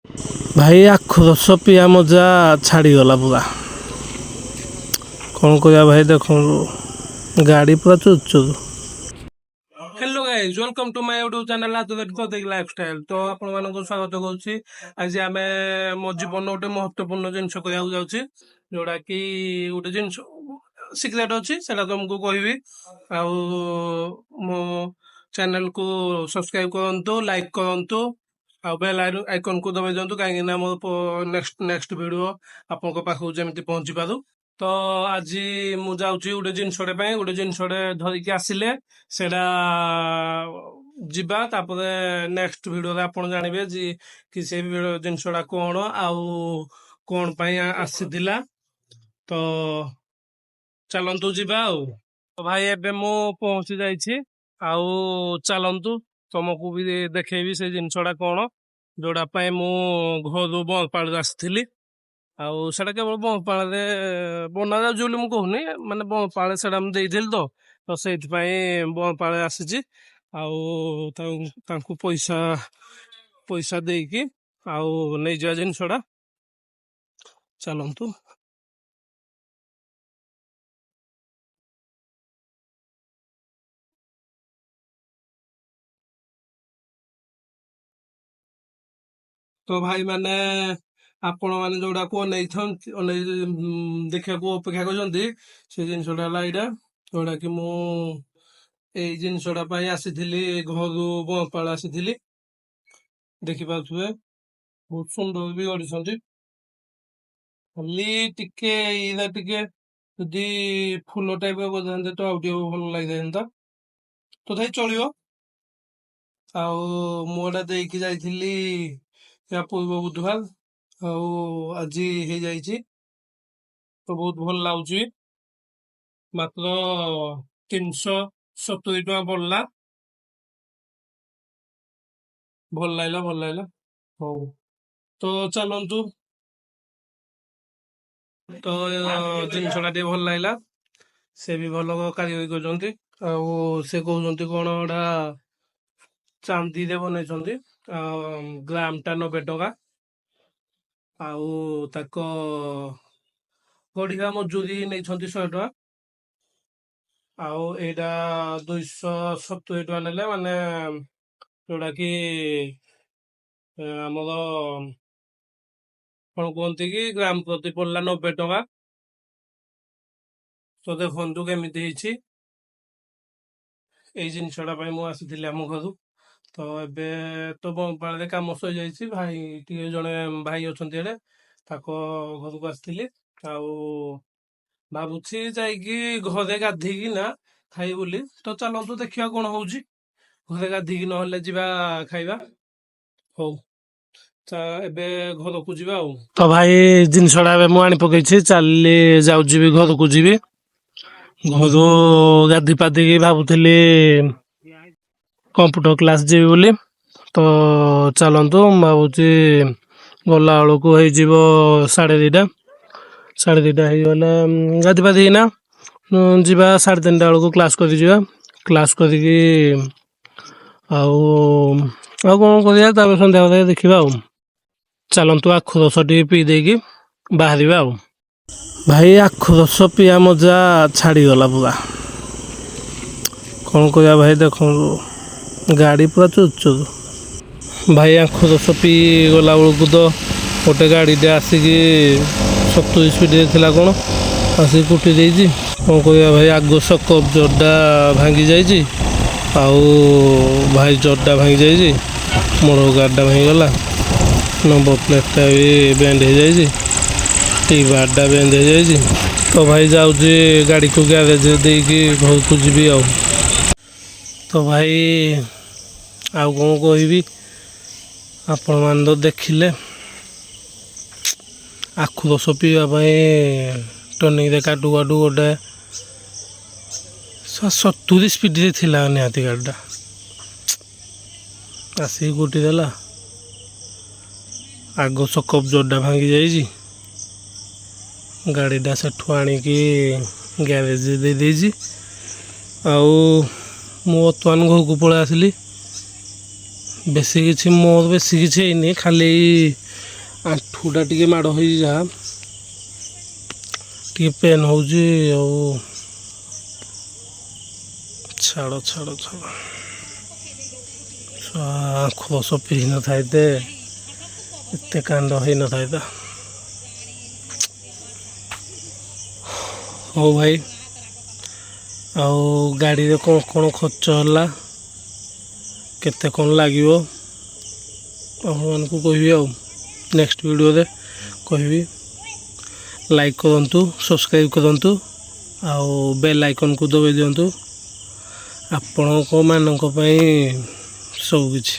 ଭାଇ, ଆଖୁ ରସ ପିଆ ମଜା ଛାଡ଼ିଗଲା ପୁରା। କ'ଣ କରିବା ଭାଇ, ଦେଖନ୍ତୁ ଗାଡ଼ି ପୁରା ଚୁର ଚୁର। Hello guys, welcome to my YouTube channel Pratik Lifestyle। ତ ଆପଣମାନଙ୍କୁ ସ୍ୱାଗତ କରୁଛି। ଆଜି ଆମେ ମୋ ଜୀବନ ଗୋଟେ ମହତ୍ୱପୂର୍ଣ୍ଣ ଜିନିଷ କରିବାକୁ ଯାଉଛି, ଯୋଉଟା କି ଗୋଟେ ଜିନିଷ ସିକ୍ରେଟ ଅଛି, ସେଟା ତମକୁ କହିବି। ଆଉ ମୋ ଚ୍ୟାନେଲକୁ ସବସ୍କ୍ରାଇବ କରନ୍ତୁ, ଲାଇକ୍ କରନ୍ତୁ ଆଉ ବେଲ୍ ଆଇକନକୁ ଦବାଇ ଦିଅନ୍ତୁ, କାହିଁକି ନା ମୋର ନେକ୍ସଟ ନେକ୍ସଟ ଭିଡିଓ ଆପଣଙ୍କ ପାଖକୁ ଯେମିତି ପହଞ୍ଚି ପାରୁ। ତ ଆଜି ମୁଁ ଯାଉଛି ଗୋଟେ ଜିନିଷଟେ ପାଇଁ। ଗୋଟେ ଜିନିଷଟେ ଧରିକି ଆସିଲେ ସେଇଟା ଯିବା, ତାପରେ ନେକ୍ସଟ ଭିଡିଓରେ ଆପଣ ଜାଣିବେ ଯେ କି ସେ ଜିନିଷଟା କଣ ଆଉ କଣ ପାଇଁ ଆସିଥିଲା। ତ ଚାଲନ୍ତୁ ଯିବା। ଆଉ ଭାଇ, ଏବେ ମୁଁ ପହଞ୍ଚି ଯାଇଛି। ଆଉ ଚାଲନ୍ତୁ, ତମକୁ ବି ଦେଖେଇବି ସେ ଜିନିଷଟା କଣ, ଯୋଉଟା ପାଇଁ ମୁଁ ଘରୁ ବଅଁରପାଳରୁ ଆସିଥିଲି। ଆଉ ସେଟା କେବଳ ବଅଁରପାଳରେ ବନା ଯାଉଛି ବୋଲି ମୁଁ କହୁନି, ମାନେ ବଅଁରପାଳେ ସେଟା ମୁଁ ଦେଇଥିଲି, ତ ସେଇଥିପାଇଁ ବଅଁରପାଳେ ଆସିଛି। ଆଉ ତାଙ୍କୁ ପଇସା ପଇସା ଦେଇକି ଆଉ ନେଇଯିବା ଜିନିଷଟା। ଚାଲନ୍ତୁ। ତ ଭାଇ ମାନେ, ଆପଣ ମାନେ ଯୋଉଟାକୁ ଅନେଇଥାନ୍ତି, ଅନେଇ ଦେଖିବାକୁ ଅପେକ୍ଷା କରିଛନ୍ତି, ସେ ଜିନିଷଟା ହେଲା ଏଇଟା, ଯୋଉଟା କି ମୁଁ ଏଇ ଜିନିଷଟା ପାଇଁ ଆସିଥିଲି, ଘରୁ ବଅଁରପାଳ ଆସିଥିଲି। ଦେଖିପାରୁଥିବେ, ବହୁତ ସୁନ୍ଦର ବି ଗଢିଛନ୍ତି। ଖାଲି ଟିକେ ଏଇଟା ଟିକେ ଯଦି ଫୁଲ ଟାଇପ ର କରିଥାନ୍ତେ ତ ଆଉ ଟିକେ ଭଲ ଲାଗିଥାନ୍ତା। ତଥାପି ଚଳିବ। ଆଉ ମୁଁ ଏଟା ଦେଇକି ଯାଇଥିଲି ୟା ପୂର୍ବ ବୁଧବାର, ଆଉ ଆଜି ହେଇଯାଇଛି। ତ ବହୁତ ଭଲ ଲାଗୁଛି। ମାତ୍ର 370 ଟଙ୍କା ପଡିଲା। ଭଲ ଲାଗିଲା, ଭଲ ଲାଗିଲା। ହଉ, ତ ଚାଲନ୍ତୁ। ତ ଜିନିଷଟା ଟିକେ ଭଲ ଲାଗିଲା। ସେ ବି ଭଲ କାରିଗରୀ କରୁଛନ୍ତି। ଆଉ ସେ କହୁଛନ୍ତି କଣ ଏଟା ଚାନ୍ଦିରେ ବନେଇଛନ୍ତି ଆଉ ଗ୍ରାମଟା 90 ଟଙ୍କା ଆଉ ତାଙ୍କ ଗଢିବା ମଜୁରୀ ନେଇଛନ୍ତି 100 ଟଙ୍କା। ଆଉ ଏଇଟା 270 ଟଙ୍କା ନେଲେ, ମାନେ ଯୋଉଟା କି ଆମର କଣ କୁହନ୍ତି କି ଗ୍ରାମ ପ୍ରତି ପଡିଲା 90 ଟଙ୍କା। ତ ଦେଖନ୍ତୁ କେମିତି ହେଇଛି। ଏଇ ଜିନିଷଟା ପାଇଁ ମୁଁ ଆସିଥିଲି ଆମ ଘରୁ। ତ ଏବେ ତ ବଅଁରପାଳରେ କାମ ସରିଯାଇଛି। ଭାଇ ଟିକେ ଜଣେ ଭାଇ ଅଛନ୍ତି ଏଡେ, ତାଙ୍କ ଘରକୁ ଆସିଥିଲି। ଆଉ ଭାବୁଛି ଯାଇକି ଘରେ ଗାଧେଇକି ନା ଖାଇବି ବୋଲି। ତ ଚାଲନ୍ତୁ, ଦେଖିବା କଣ ହଉଛି। ଘରେ ଗାଧେଇକି ନହେଲେ ଯିବା ଖାଇବା। ହଉ, ଏବେ ଘରକୁ ଯିବା। ଆଉ ତ ଭାଇ, ଜିନିଷଟା ଏବେ ମୁଁ ଆଣି ପକେଇଛି। ଚାଲି ଯାଉଛି ବି, ଘରକୁ ଯିବି। ଘରୁ ଗାଧି ପାଧିକି ଭାବୁଥିଲି କମ୍ପ୍ୟୁଟର କ୍ଲାସ ଯିବି ବୋଲି। ତ ଚାଲନ୍ତୁ, ମୁଁ ଭାବୁଛି ଗଲା ବେଳକୁ ହେଇଯିବ 2:30। 2:30 ହେଇଗଲେ ଗାଧି ପାଧିକିନା ଯିବା, 3:30 ବେଳକୁ କ୍ଲାସ କରିଯିବା। କ୍ଲାସ କରିକି ଆଉ ଆଉ କଣ କରିବା, ତାପରେ ସନ୍ଧ୍ୟାବେଳେ ଦେଖିବା। ଆଉ ଚାଲନ୍ତୁ, ଆଖୁ ରସ ଟିକେ ପିଇ ଦେଇକି ବାହାରିବା। ଆଉ ଭାଇ, ଆଖୁ ରସ ପିଆ ମଜା ଛାଡ଼ିଗଲା ପୁରା। କ'ଣ କରିବା ଭାଇ, ଦେଖନ୍ତୁ ଗାଡ଼ି ପୁରା ଚୁର ଚୁର। ଭାଇ, ଆଖୁ ରସ ପିଇ ଗଲା ବେଳକୁ ତ ଗୋଟେ ଗାଡ଼ିଟେ ଆସିକି 70 ସ୍ପିଡ଼ରେ ଥିଲା କ'ଣ, ଆସିକି କୁଟି ଦେଇଛି। କ'ଣ କରିବା ଭାଇ, ଆଗ ସକପ୍ ଜରଟା ଭାଙ୍ଗି ଯାଇଛି। ଆଉ ଭାଇ, ଜରଟା ଭାଙ୍ଗି ଯାଇଛି, ମୋଡ଼ ଗାଡ଼ିଟା ଭାଙ୍ଗିଗଲା, ନମ୍ବର ପ୍ଲେଟ୍ଟା ବି ବେଣ୍ଡ ହେଇଯାଇଛି, ଟି ବାରଟା ବେଣ୍ଡ ହେଇଯାଇଛି। ତ ଭାଇ, ଯାଉଛି ଗାଡ଼ିକୁ ଗ୍ୟାରେଜ ଦେଇକି ଘରକୁ ଯିବି। ଆଉ ତ ଭାଇ, ଆଉ କ'ଣ କହିବି, ଆପଣମାନେ ତ ଦେଖିଲେ। ଆଖୁ ରସ ପିଇବା ପାଇଁ ଟର୍ଣ୍ଣିଂରେ କାଟୁ କାଟୁ ଗୋଟେ 70 ସ୍ପିଡ଼ରେ ଥିଲା ନିହାତି ଗାଡ଼ିଟା, ଆସିକି କୁଟି ଦେଲା। ଆଗ ସକପ୍ ଜରଟା ଭାଙ୍ଗି ଯାଇଛି। ଗାଡ଼ିଟା ସେଠୁ ଆଣିକି ଗ୍ୟାରେଜ ଦେଇ ଦେଇଛି। ଆଉ ମୁଁ ବର୍ତ୍ତମାନ ଘରକୁ ପଳେଇ ଆସିଲି। ବେଶୀ କିଛି ମୋର ବେଶୀ କିଛି ହେଇନି, ଖାଲି ଏଇ ଆଣ୍ଠୁଟା ଟିକେ ମାଡ଼ ହେଇଛି, ଯାହା ଟିକେ ପେନ୍ ହେଉଛି। ଆଉ ଛାଡ଼ ଛାଡ଼ ଛାଡ଼, ଆଖୁ ରସ ପିଇ ନଥାଇତେ ଏତେ କାଣ୍ଡ ହେଇନଥାଇତା। ହଉ ଭାଇ, ଆଉ ଗାଡ଼ିରେ କ'ଣ କ'ଣ ଖର୍ଚ୍ଚ ହେଲା, କେତେ କ'ଣ ଲାଗିବ, ଆପଣମାନଙ୍କୁ କହିବି, ଆଉ ନେକ୍ସଟ ଭିଡ଼ିଓରେ କହିବି। ଲାଇକ୍ କରନ୍ତୁ, ସବସ୍କ୍ରାଇବ୍ କରନ୍ତୁ ଆଉ ବେଲ୍ ଆଇକନ୍କୁ ଦବାଇ ଦିଅନ୍ତୁ। ଆପଣଙ୍କ ମାନଙ୍କ ପାଇଁ ସବୁକିଛି।